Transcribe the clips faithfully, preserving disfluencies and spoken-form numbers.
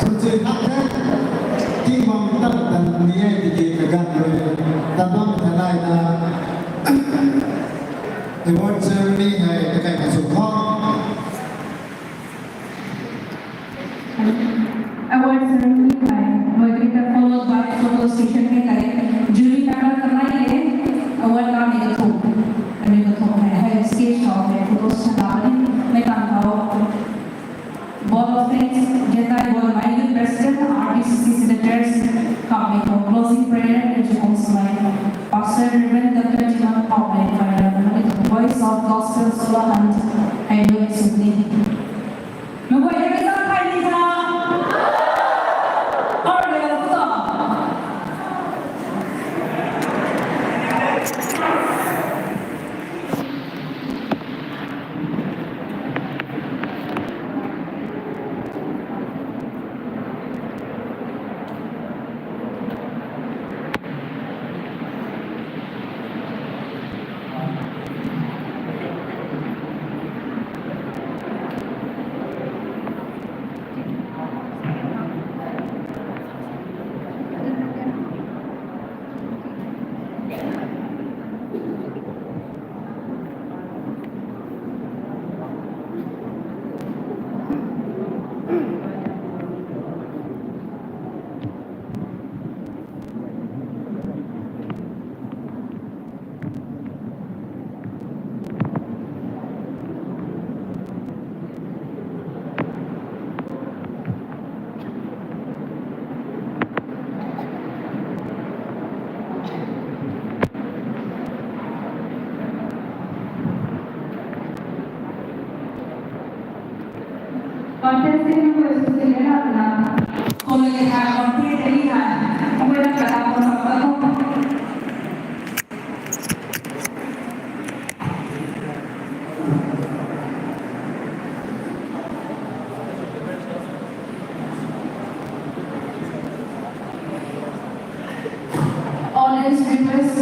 Sw chui thak the, tingmang tan tan ni e tiki kaganv rui, tan bam thalai na, award ceremony hei kakai na sw tho. Award ceremony hei, moderator followed by photo session hei kai, jury member kanei le, award kami kathum, kami kathum hei, hei stage khou hei photo session la ni, mei tang khou. Vote of thanks, Gentai Golmai Youth President, R B C C Senators, kami khou closing prayer, and to Pastor Reverend Doctor Jiman Paumei, Voice of Gospel Solo Hunt, hei lui sini. Mei guay ni zang kai ni tha. Or le la kuta. Contesting number sixteen, Rana. Kolo ke tha, contest ni tha. Kolo ke tha, kolo ke tha. Audience request,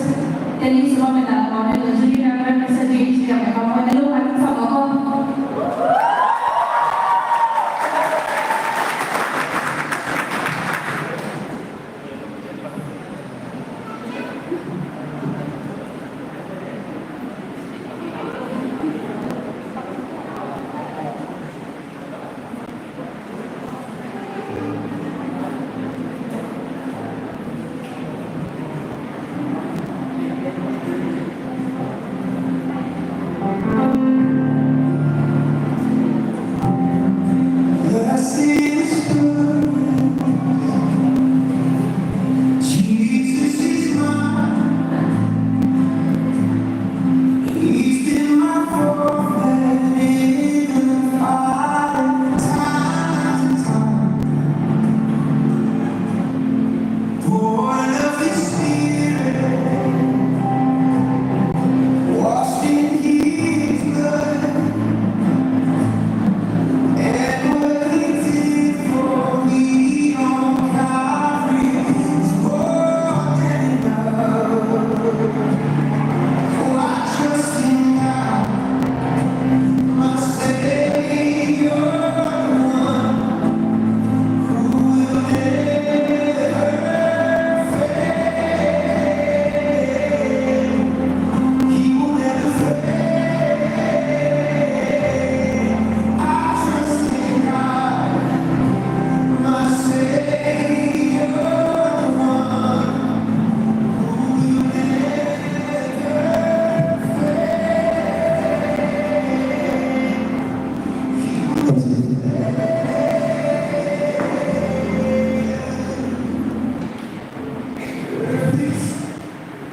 Delhi Sumamena Corner, Junior Representative, Delhi Sumamena Corner.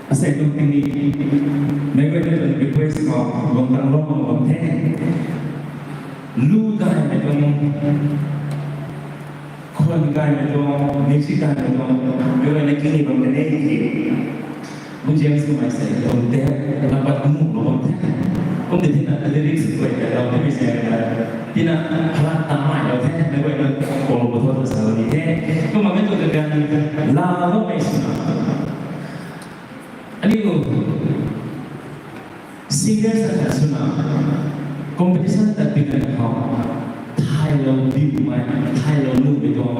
Asei tuang tini, meic guayna tuang request khou guang tang lou mak bam the. Lu gaymei tuang, khwan gaymei tuang, music gaymei tuang, meic guayna kini bam kan e ki. Bung James kumei sei tuang te, lampat mu lou bam the. Kum di tina lyrics guay ta lou the mei sei, tina halat ta mai lou the, meic guayna kolo bo tho ta sa lou ni the. Kumna mei tuang ta kan, la lou mei swna. Aniu, singers ta swna, competition ta pi kan khou, thaylou diumei, thaylou nuhmei tuang,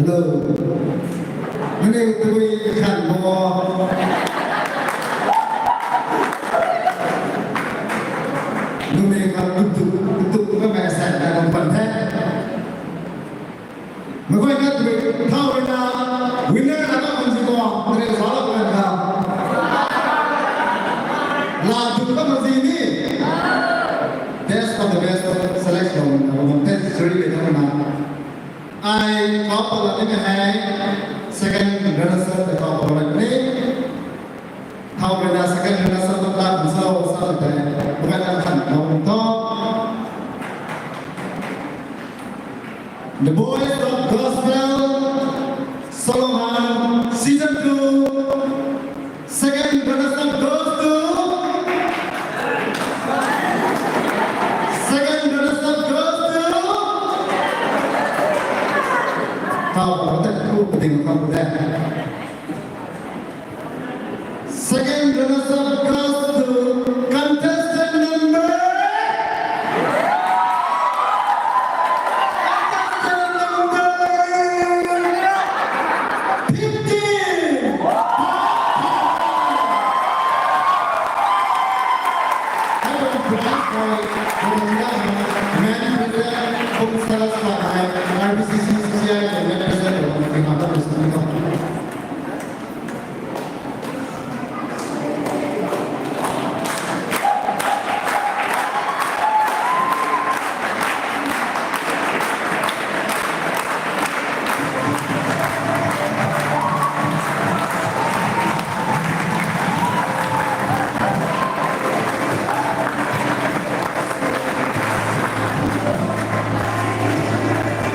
Hello. Mane tabui khan bo. Mane khan tuk tuk tuk tuk ka mei sa na ban the. Mane khan tabui thau na winner na ka kan si ko, mane sa la kan ka. La tuk ka man si ni. Best of the best selection na ko test suri le na. Ai khou palat ni hei second runner-up tei khou palat ni. Khou rui na second runner-up ta kum sa sa tei. Bukai na khan na um tho. The Voice of Gospel, Solomon, Season two. Second runner-up goes to. Second runner-up goes to. Khou palat tei ku ding khou palat. Second runner-up goes to contestant number. Contestant number fifteen.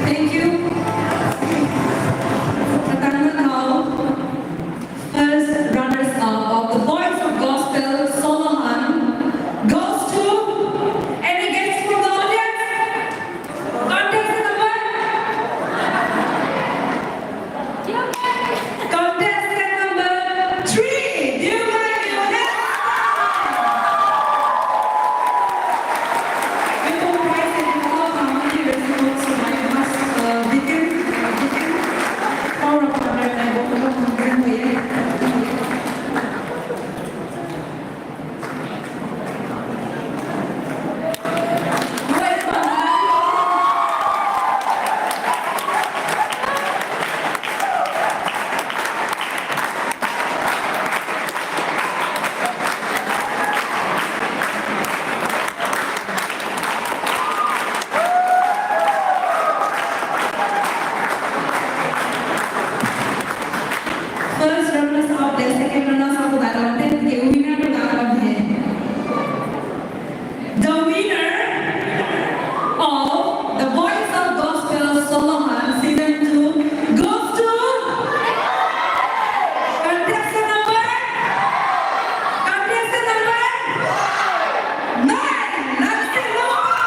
Thank you. runners up, the second runners up, the winner, the winner of the Voice of Gospel Solohan season two goes to contestant number, contestant number nine, Nancy Lopez.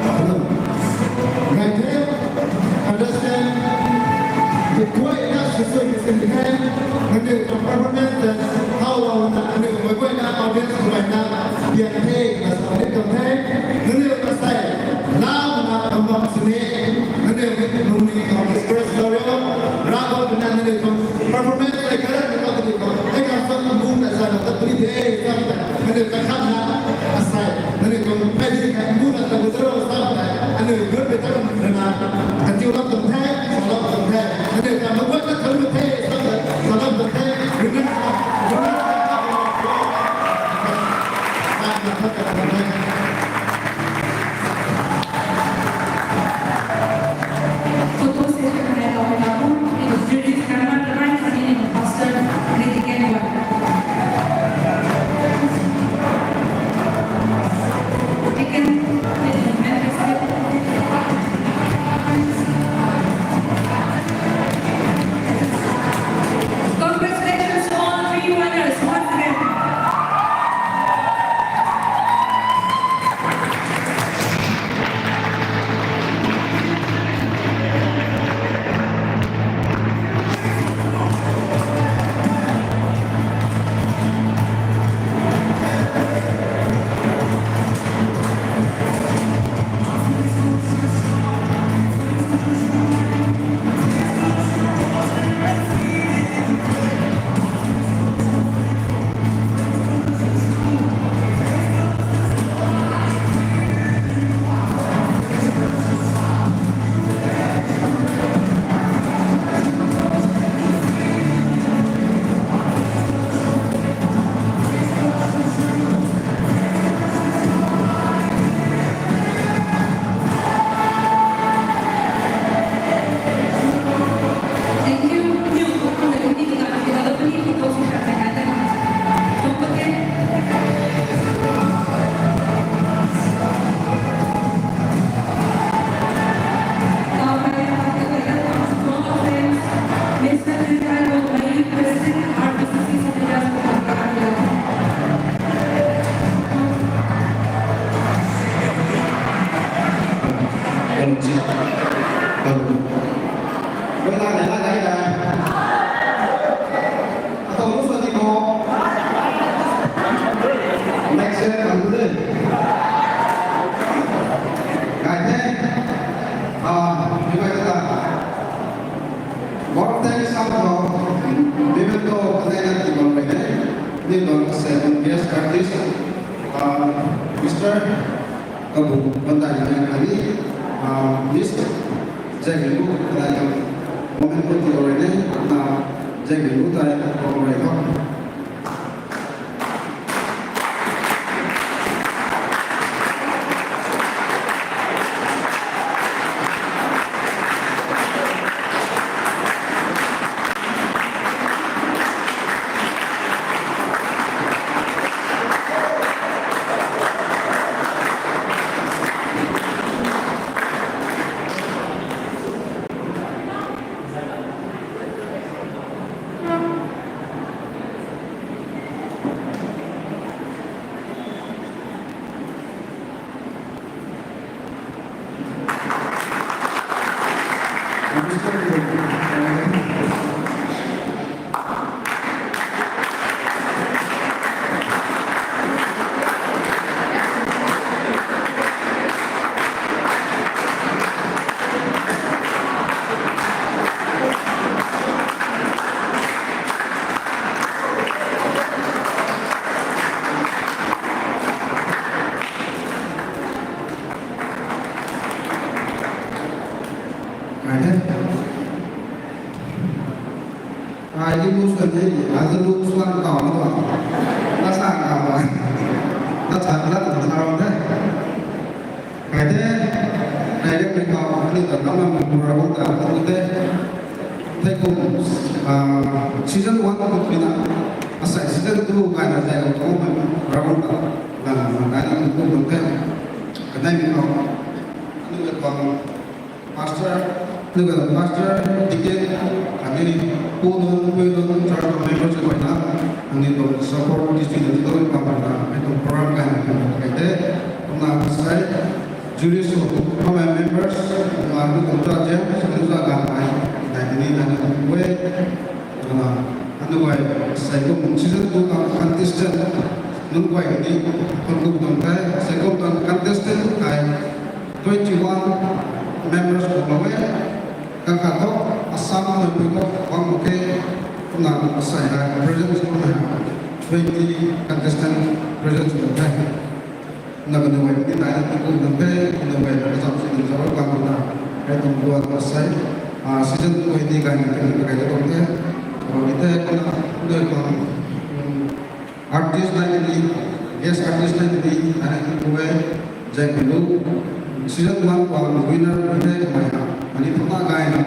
Hello. Ngai the, understand. The koi na sui sui kisin the. Nangniw tuang performance how long na nangniw koi koi na audience koi na biak the na sa ni tuang the. Nangniw ka sai la na bam bam sini. Nangniw ni nung ni tuang express lo yo. Ra bam na nangniw tuang performance ai karat na kau tadi kau. Ai ka sa bum na sa na ta puni the sa ta. Nangniw ka khat na asai. Nangniw tuang pedi ka bum na ta bum zero sa ta. Nangniw good pe ta na. Kan tiu lam tuang the, sa lam tuang the. Nangniw ka ma what na thang the sa ta. Sa lam tuang the. Nangniw ka, nangniw ka, sa na thang the. Photo session hai tau hai tau. Judges member, the right side, pastor, critical one. Taken, congratulations to all three winners once again. Thank you. Next year, I'm good. Guys, hey, uh, you guys are Warm thanks somehow. We will go and then at the moment, eh? We will say, guest artist, uh, Mister Kabu, Bandai, and Ali, uh, Miss Jagelu, and I am moment with you already. Uh, Jagelu, I am already. Azalu suan kau na tuang. Na sa kau na. Na sa na tuang sa rau the. Kai the. Kai the kai kau ni ta na ma ma ra ta tu the. Thei kum, ah, season one tu pina. Asai season two kai na zai kau tu ma ra ta. Na na na na tu tu the. Kanai mi kau. Anu ka tuang Pastor, anu ka pastor, deacon, khatni pu nunc, pui nunc, church members guayna, ani tuang support tisi nunc tu bam na, ani tuang program kai na kai the. Kumna sai, jury sw, kumna members, kumna anu tuang judge, anu judge kai, nai ni nai ni tuang way. Kumna, anu guay, sai kum season two ka contestant, nunc guay ni, kum kum tuang kai, sai kum tuang contestant kai, twenty-one members khou lou e. Kang khat thu Assam mei pui thu bang mak khe, kumna asei hei present sw hei twenty contestant present sw the. Na kanu guay ni nai na tu kum nang the, kanu guay na kazam si nang zauc bang na. Hei tuang duan asei, ah, season two hei ni kai na tu kai na tuang the. Ro ni the, kumna, kanu guay tuang, um, artist nai ni, guest artist nai ni, nai ni tu e, Jack Lu, season one tuang winner ni the kamei ha, ani pha kai na,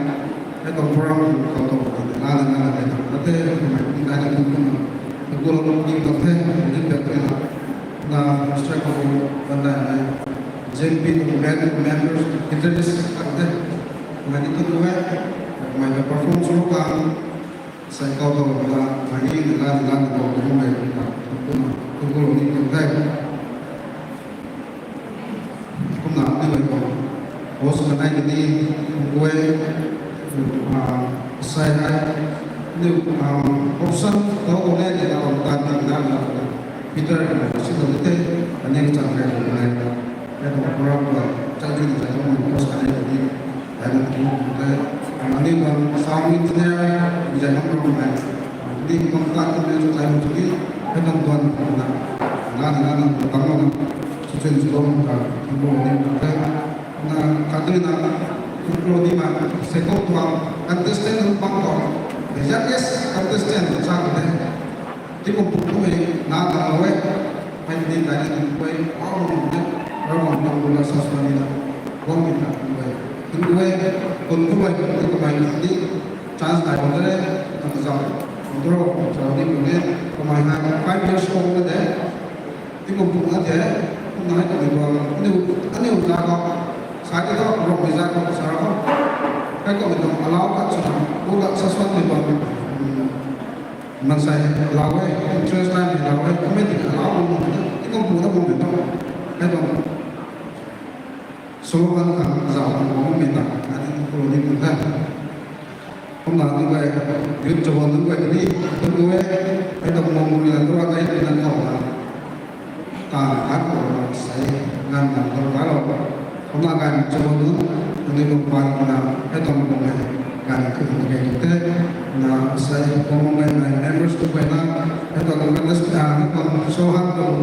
hei tuang program khou tuang, na na na na na the, kamei ni nai ni tu kum na, tu kum ni tuang the, ni pek the na, na strike khou ban nai na, J M P tuang band members, guitarist kan the, kamei ni tu e, kamei na perform sw kan, Sai kau tho na, mani na, na, na, na, na, na, na, na, na, na, na, na, na, na, na, na, na, kumna, ni mai ko. Host kanai ni, kuai, ah, sai hai, ni, ah, option, tho ko ne, ni, na, na, na, na, na, na, Peter, na, si ko te, ani chang kai ko nai. Hei tuang program khou, chang jin zai tuang host kanei ni, hei tuang tu, hei, ani tuang sound engineer, zai tuang program hei, ni tuang tat tuang ni, zai tuang tu ni, hei tuang tuang, na, na, na, na, tuang tuang, suchin sulom ka, tuang tuang ni, hei, na, khat ni na, tuang tuang ni ma, second tuang, contestant tuang tuang, the youngest contestant, chang de. Tingkum pum kum e, na ta e, hei ni kai ni kum e, wow, ni, Ravguangc tuang rui na sa sw ni na, guang ni ta kum e. Kum e, kum kum e, kum kum e, ni chance nai bam de, na ta zau, kum tu ro, zau ni kum e, kamei hei five years old na de, tingkum pum na de, kum na hei kum e tuang, aniu, aniu za ko, sa de to, rok ni za ko, sa ko, hei kum e tuang allow kat sw na, kum na sa sw ni tuang, hmm. Mansei lau e, interest line hei lau e, comedy hei lau e, tingkum pu na bam de tho. Hei tuang, slogan khang zau khang bam mei ta, ati pu ni pu ta. Kumna nunc guay, youth chabon nunc guay ni, nunc guay, hei tuang mung ni na, nunc guay ni na khou na. Taanv khat khou sei nganv nganv tuang khalou. Kumna ganv chabon nunc, nangniw tuang pan na, hei tuang bam hei, ganv khou na kei tu the, na sei bam bam hei na members tu guay na, hei tuang members, ah, hei tuang show han tuang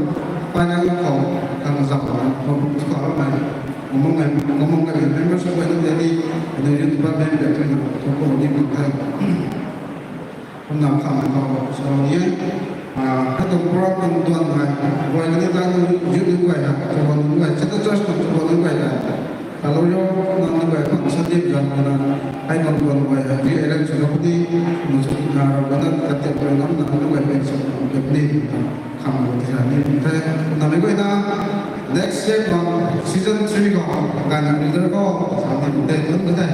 final khou, kang zam na, bam tu khalou mei, bam bam hei, bam bam hei members tu guay na de ni, hei na youth department de tu na, tu khou ni bam the. Kumna kham khou sa ni e. Ah, hei tuang program tuang duan hei, guay kani ta nunc youth nunc guay hei, chabon nunc guay, Central Church tuang chabon nunc guay hei. Hello yo, nang nunc guay khang sa di zan na, hei tuang duan guay hei, di arrange sw na puni, nang sw na, bana katiak guay nang, nang nunc guay pen sw na puni, kham khou ti sa ni pun the. Kumna mei guay na, next year tuang season three khou, ganv leader khou, sa ni pun the, tun the.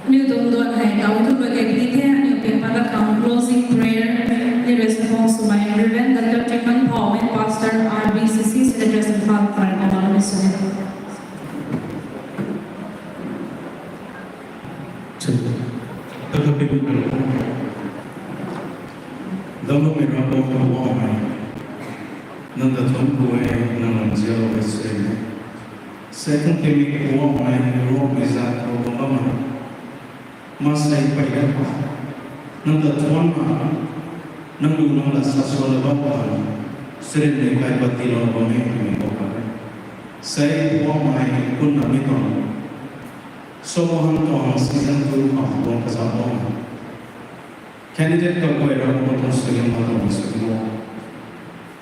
Aniu tuang duan hei tau tu ba kei puni the, aniu pin pat la khang closing prayer ni response swmei Reverend Doctor Tingman Phau, Main Pastor, R B C C, Secretary Imphal, Khwarai Khanglou ni sw e. Dangloumei Ravguangc, Poubauhmei, nang ta thuanc ku e, nang lam zialou e se. Sei thangc timei Poubauhmei, Ravguangc mei zat khou bam bammei, maansei pey dat pa, nang ta thuanc ma, nang lu nang lat sa suanna bam pa, sirynmei kai pat tiilouna bam e twmei khou pat e. Sei puammei kunna mi tuang Solohan tuang season two khou guang kazauh bam candidate kaguay Ravguangc tuang suaihiam laa tuang sw diu o.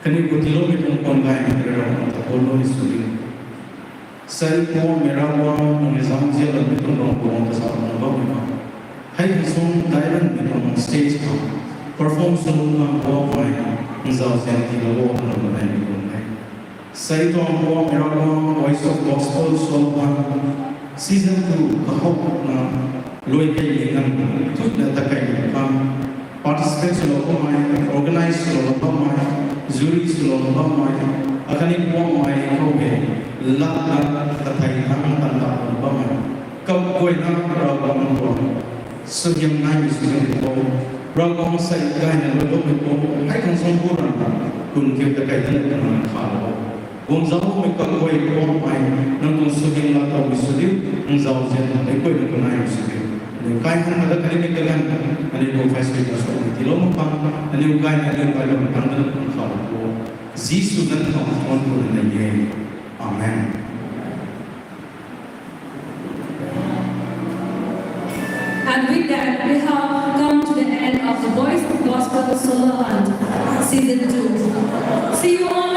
Kaniw khou tiiloumei tuang paan gaymei tei Ravguangc ta kou lou sw diu. Sei puammei Ravguangc nang ni zauzianmei tuang Ravguangc kazauh na bammei khou, hei khang sung dairanmei tuang stage khou perform sw lung khang puammei nang zauzian tiilou o twna nai ni tuang the. Sei tuang puammei Ravguangc Voice of Gospel Solohan season two kahowna luai keimei nganv thuina takeimei khang participate swlou bammei, organize swlou bammei, jury swlou bammei, akhatni puammei khou hei latna kathei thangc tan ta bammei kaguayna Ravguangc tuang suaihiam naimei sw diu o. Ravguangc sei gayna lou bammei khou hei khang sung bu ranna kun kiu ta kai dana twna khalou o. Guangzaucmei kaguay puammei nang tuang suaihiam laa towmei sw diu, nang zauzian meic guayna khou naimei sw diu. Aniu kai hang na da khatni mei kaganv, aniu tuang festival swmei tiilou mak khang, aniu gayna aniu kai bam tang dana twna khalou o. Jisu zanc khou thuanc kuna nei e. Amen. And with that, we have come to the end of the Voice of Gospel Solo Hunt, Season two. See you all